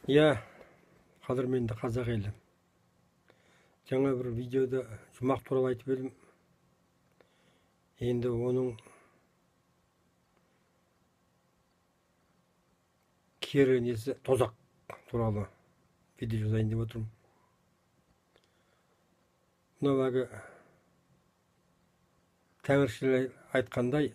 Иә, қадірменді қазақ елі. Жаңа бір видеода жұмақ туралы айтып едім. Енді оның кері несі тозақ туралы видео жазайын деп отырмын. Мынау әлгі тәңіршілер айтқандай,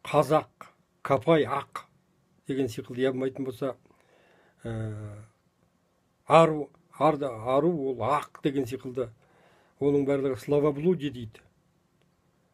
қазақ капай ақ деген сиқылды ябмайтын болса, ару, ару ол ақ деген сиқылды, оның барлығы словоблудие дейді.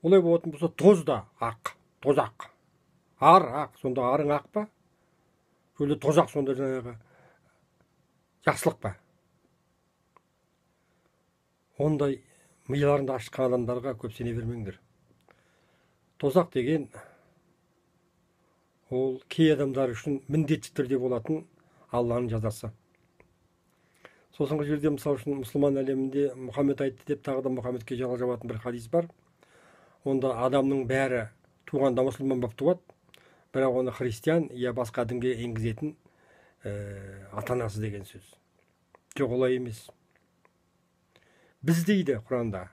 Олай болатын болса, тоз да ақ, тозақ. Ар ақ, сонда арың ақ па? Сонда тозақ, сонда жаңағы жақсылық па? Ондай миларында ашқан адамдарға көп сене бермеңдер. Тозақ деген ол кей адамдар үшін міндетті түрде болатын Алланың жазасы. Сосынғы жерде, мысал үшін, мұсылман әлемінде Мұхаммед айтты деп тағы да Мұхаммедке жала жабатын бір хадис бар. Онда адамның бәрі туғанда мұсылман болып туады, бірақ оны христиан я басқа дінге енгізетін ата-анасы деген сөз. Жоқ, олай емес. Біз дейді Құранда,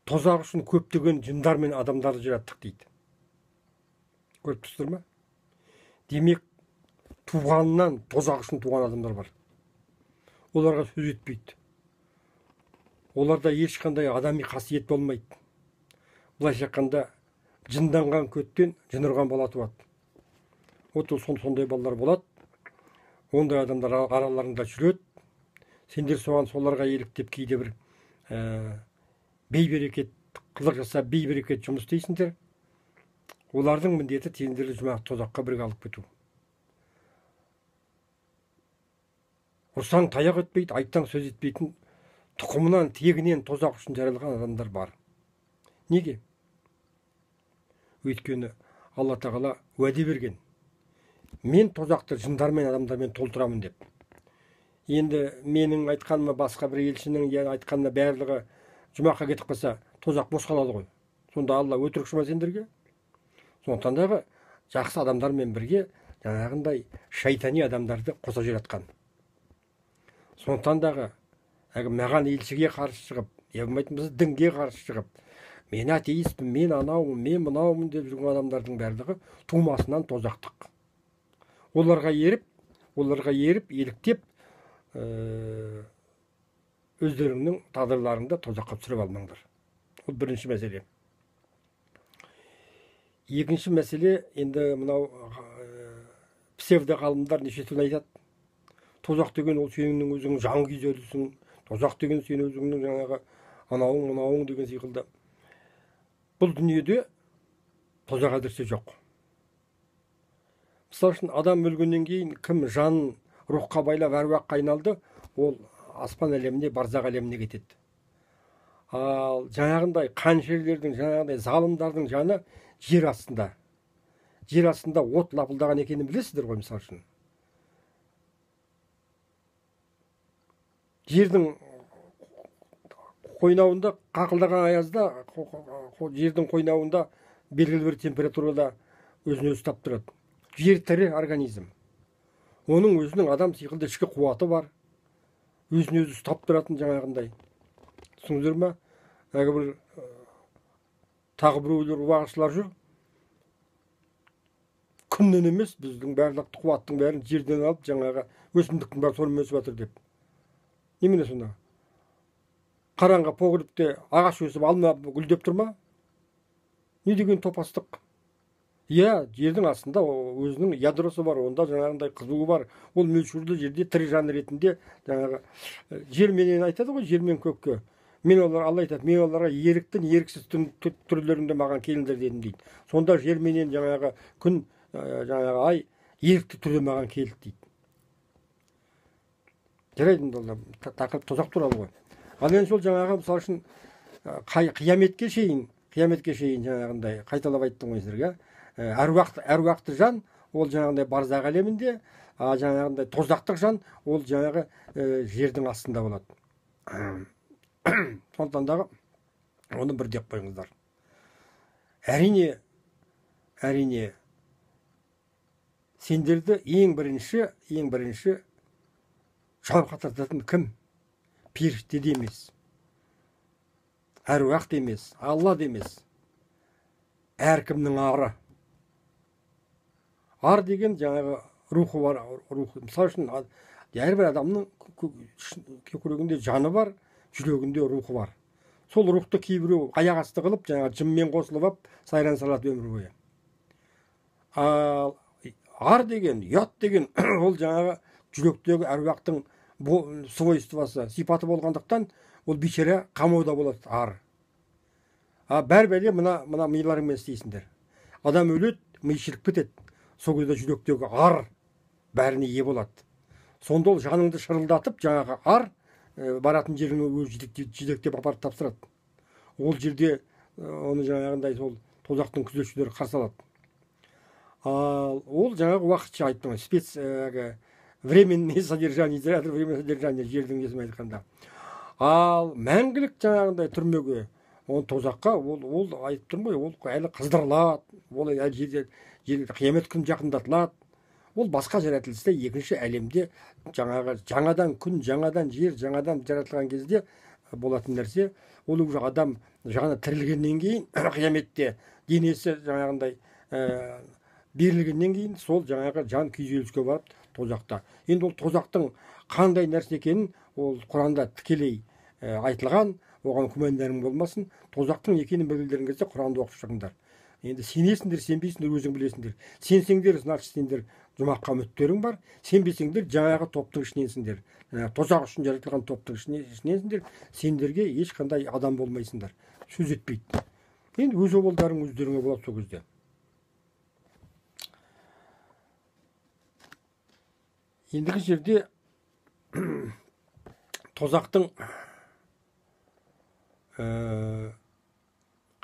тозақ үшін көптеген жындар мен адамдарды жараттық дейді. Көріп тұрсыздар ма? Демек, туғаннан тозақ үшін туған адамдар бар. Оларға сөз етпейді. Оларда ешқандай адами қасиет болмайды. Былайша айтқанда, жынданған көттен жын ұрған бала туады. Вот сондай балалар болады. Ондай адамдар араларында жүреді. Сендер соған соларға еліктеп кейде бір бейберекет қылық жасап, бейберекет жұмыс істейсіңдер. Олардың міндеті сендерді жұмақ тозаққа бірге алып кету. Ұрсаң таяқ өтпейді, айтсаң сөз етпейтін, тұқымынан, тегінен тозақ үшін жаралған адамдар бар. Неге? Өйткені Алла Тағала уәде берген. Мен тозақты жындармен, адамдармен толтырамын деп. Енді менің айтқаныма басқа бір елшінің айтқанына барлығы жұмаққа кетіп қалса, тозақ бос қалады ғой. Сонда Алла өтірікші ма сендерге? Сондықтан дағы жақсы адамдармен бірге жаңағындай шайтани адамдарды қоса жаратқан. Сондықтан дағы әлгі маған елшіге қарсы шығып, я болмайтын болса дінге қарсы шығып, мен атеистпін, мен анаумын, мен мынаумын деп жүрген адамдардың барлығы тумасынан тозақтық. Оларға еріп, еліктеп, өздеріңнің тағдырларыңды тозаққа түсіріп алмаңдар. Ол бірінші мәселе. Екінші мәселе, енді мынау псевдо ғалымдар неше түрлі айтады. Тозақ деген ол сенің өзіңнің жан күйзелісің, тозақ деген сен өзіңнің жаңағы анауың, мынауың деген сиқылды. Бұл дүниеде тозақ әдірсе жоқ. Мысал үшін, адам өлгеннен кейін кім жанын рухқа байлап әруаққа айналды, ол аспан әлеміне, барзақ әлеміне кетеді. Ал жаңағындай қаншерлердің, жаңағындай залымдардың жаны жер астында. Жер астында от лапылдаған екенін білесіздер ғой, мысал үшін. Жердің қойнауында, қақылдаған аязда, жердің қойнауында белгілі бір температурада өзін өзі ұстап тұрады. Жер тірі организм. Оның өзінің адам сиқылды ішкі қуаты бар. Өзін өзі ұстап тұратын жаңағындай. Түсіндіңіздер ме? Әлгі бір тағы біреулер уағызшылар жүр. Күннен емес, біздің барлық қуаттың бәрін жерден алып, жаңағы өсімдіктің бәрі сонымен өсіп жатыр деп. Немене сонда? Қараңғы погребте ағаш өсіп, алма гүлдеп тұр ма? Не деген топастық? Иә, жердің астында өзінің ядросы бар, онда жаңағындай қызуы бар. Ол мөлшерлі жерде тірі жан ретінде жаңағы жер менен айтады ғой, жер мен көкке. Мен олар, Алла айтады, мен оларға еріктің еріксіз түрлерінде маған келіңдер дедім дейді. Сонда жер менен жаңағы күн, жаңағы ай ерікті түрде маған келді дейді. Жарайды, енді тақырып тозақ туралы ғой. Ал енді сол жаңағы, мысал үшін, қияметке шейін жаңағындай қайталап айттым ғой сіздерге. Әруақты жан, ол жаңағындай барзақ әлемінде, жаңағындай тозақтық жан, ол жаңағы жердің астында болады. Сондықтан дағы оны бір деп қойыңыздар. Әрине, Әрине, сендерді ең бірінші жауапқа тартатын кім? Періште де емес, әруақ та емес, Алла да емес. Әркімнің ары. Ар деген жаңағы рухы бар, рухы. Мысалы үшін, әрбір адамның көкірегінде жаны бар, жүрегінде рухы бар. Сол рухты кейбіреу аяқ асты қылып, жаңағы жынмен қосылып алып, сайран салады өмір бойы. Ал ар деген, ұят деген ол жаңағы жүректегі әруақтың свойствосы, сипаты болғандықтан, ол бейшара қамауда болады ар. А бәр бәле мына миларыңмен істейсіңдер. Адам өледі, ми шіріп кетеді. Сол кезде жүректегі ар бәріне ие болады. Сонда ол жаныңды шырылдатып, жаңағы ар баратын жеріңе өзі жетектеп апарып тапсырады. Ол жерде оны жаңағындай сол тозақтың күзетшілері қарсы алады. Ал ол жаңағы уақытша айттым, спец временное содержание, изолятор временное содержание жердің несімен айтқанда. Ал мәңгілік жаңағындай түрмеге, ол тозаққа, ол айтып тұрмын ғой, ол әлі қыздырылады, ол әлі жерде қиямет күні жақындатылады. Ол басқа жаратылыста, екінші әлемде жаңағы жаңадан күн, жаңадан жер, жаңадан жаратылған кезде болатын нәрсе. Ол уже адам жаңа тірілгеннен кейін, қияметте денесі жаңағындай берілгеннен кейін сол жаңағы жан күйзеліске барып тозақта. Енді ол тозақтың қандай нәрсе екенін ол Құранда тікелей айтылған, оған күмәндарың болмасын. Тозақтың екенін білгілерің келсе, Құранды оқып шығыңдар. Енді сенесіңдер, сенбейсіңдер, өзің білесіңдер. Сенсеңдер, значит, сендер жұмаққа үміттерің бар. Сенбесеңдер, жаңағы топтың ішіненсіңдер. Тозақ үшін жаратылған топтың ішіненсіңдер. Сендерге ешқандай адам болмайсыңдар. Сөз етпейді. Енді өз обалдарың өздеріңе болады сол кезде. Ендігі жерде тозақтың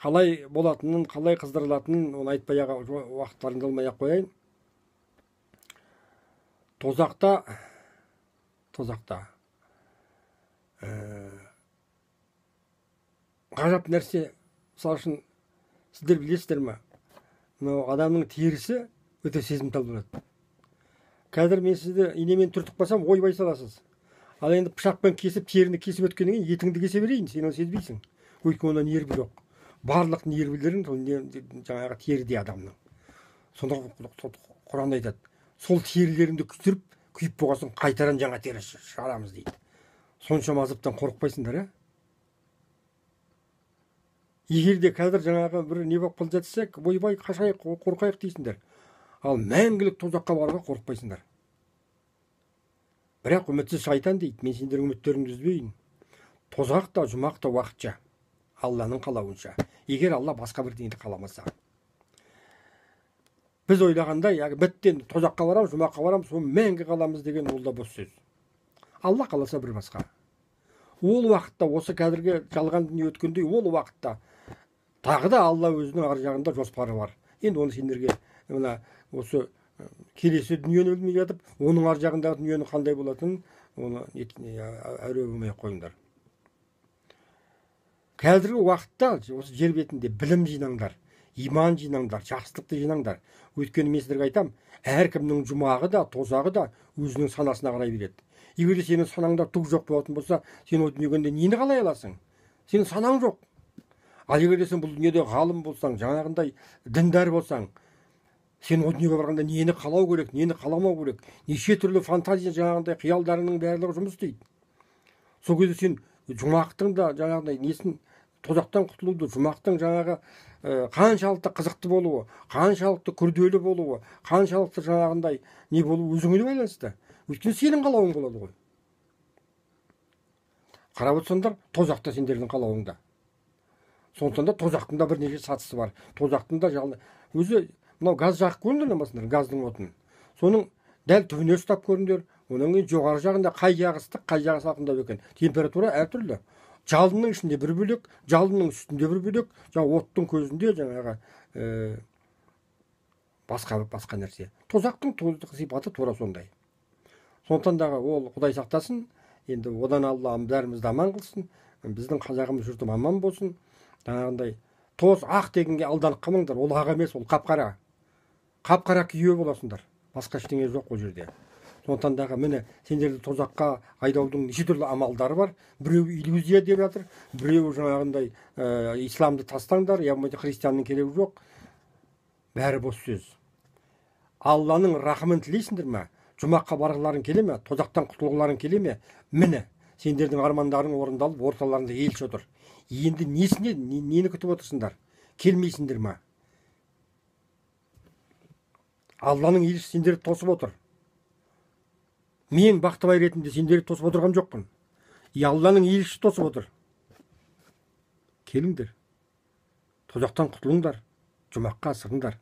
қалай болатынын, қалай қыздырылатынын оны айтпай ақ, уақыттарыңды алмай ақ қояйын. Тозақта ғажап нәрсе, мысалы үшін, сіздер білесіздер ме, мынау адамның терісі өте сезімтал болады. Қазір мен сізді инемен түртіп қалсам, ойбай саласыз. Ал енді пышақпен кесіп, теріні кесіп өткеннен кейін етіңді кесе берейін, сен оны сезбейсің. Өйткені онда нерві жоқ. Барлық нервілерің сол жаңағы теріде адамның. Сонда Құранда айтады, сол терілеріңді күтіріп, күйіп болған соң қайтадан жаңа тері шығарамыз дейді. Соншама азаптан қорықпайсыңдар, ә? Егер де қазір жаңағы бір не болып қалып жатса, ойбай қашайық, қорқайық дейсіңдер. Ал мәңгілік тозаққа баруға қорықпайсыңдар. Бірақ үмітсіз шайтан дейді, мен сендердің үміттеріңді үзбейін. Тозақ та, жұмақ та уақытша, Алланың қалауынша. Егер Алла басқа бірдеңені қаламаса. Біз ойлағандай, бітті, тозаққа барамыз, жұмаққа барамыз, сол мәңгі қаламыз деген ол да бос сөз. Алла қаласа бір басқа. Ол уақытта, осы қазіргі жалған дүние өткендей, ол уақытта тағы да Алла өзінің ар жағында жоспары бар. Енді оны сендерге мына осы келесі дүниені білмей жатып, оның ар жағындағы дүниенің қандай болатынын оны әуре болмай ақ қойыңдар. Қазіргі уақытта осы жер бетінде білім жинаңдар, иман жинаңдар, жақсылықты жинаңдар. Өйткені мен сіздерге айтам, әркімнің жұмағы да, тозағы да өзінің санасына қарай береді. Егер де сенің санаңда түк жоқ болатын болса, сен о дүниеге нені қалай аласың? Сенің санаң жоқ. Ал егер де сен бұл дүниеде ғалым болсаң, жаңағындай діндар болсаң, сен о дүниеге барғанда нені қалау керек, нені қаламау керек, неше түрлі фантазия, жаңағындай қиялдарыңның барлығы жұмыс істейді. Сол кезде сен жұмақтың да жаңағындай несін, тозақтан құтылуды, жұмақтың жаңағы қаншалықты қызықты болуы, қаншалықты күрделі болуы, қаншалықты жаңағындай не болуы өзіңе байланысты. Өйткені сенің қалауың болады ғой. Қарап отырсаңдар, тозақ та сендердің қалауыңда. Сондықтан да тозақтың да бірнеше сатысы бар. Тозақтың да өзі мынау газ жағып көріңдер намасыңдар, газдың отын. Соның дәл түбіне ұстап көріңдер, одан кейін жоғары жағында қай жағы ыстық, қай жағы салқындау екен. Температура әртүрлі. Жалынның ішінде бір бөлек, жалынның үстінде бір бөлек, жаңа оттың көзінде жаңағы басқа нәрсе. Тозақтың сипаты тура сондай. Сондықтан дағы ол Құдай сақтасын, енді одан Алла бәрімізді аман қылсын, біздің қазағымыз жұртым аман болсын. Жаңағындай тоз ақ дегенге алданып қалмаңдар, ол ақ емес, ол қап-қара. Қап-қара күйе боласыңдар. Басқа ештеңе жоқ ол жерде. Сондықтан дағы міне сендерді тозаққа айдаудың неше түрлі амалдары бар. Біреу иллюзия деп жатыр, біреу жаңағындай исламды тастаңдар, я болмаса христианның керегі жоқ. Бәрі бос сөз. Алланың рахымын тілейсіңдер ме? Жұмаққа барғыларың келе ме? Тозақтан құтылғыларың келе ме? Міне, сендердің армандарың орындалып, орталарында елші отыр. Енді несіне, нені күтіп отырсыңдар? Келмейсіңдер ме? Алланың елшісі сендерді тосып отыр. Мен Бақтыбай ретінде сендерді тосып отырған жоқпын. И Алланың елшісі тосып отыр. Келіңдер. Тозақтан құтылыңдар. Жұмаққа асығыңдар.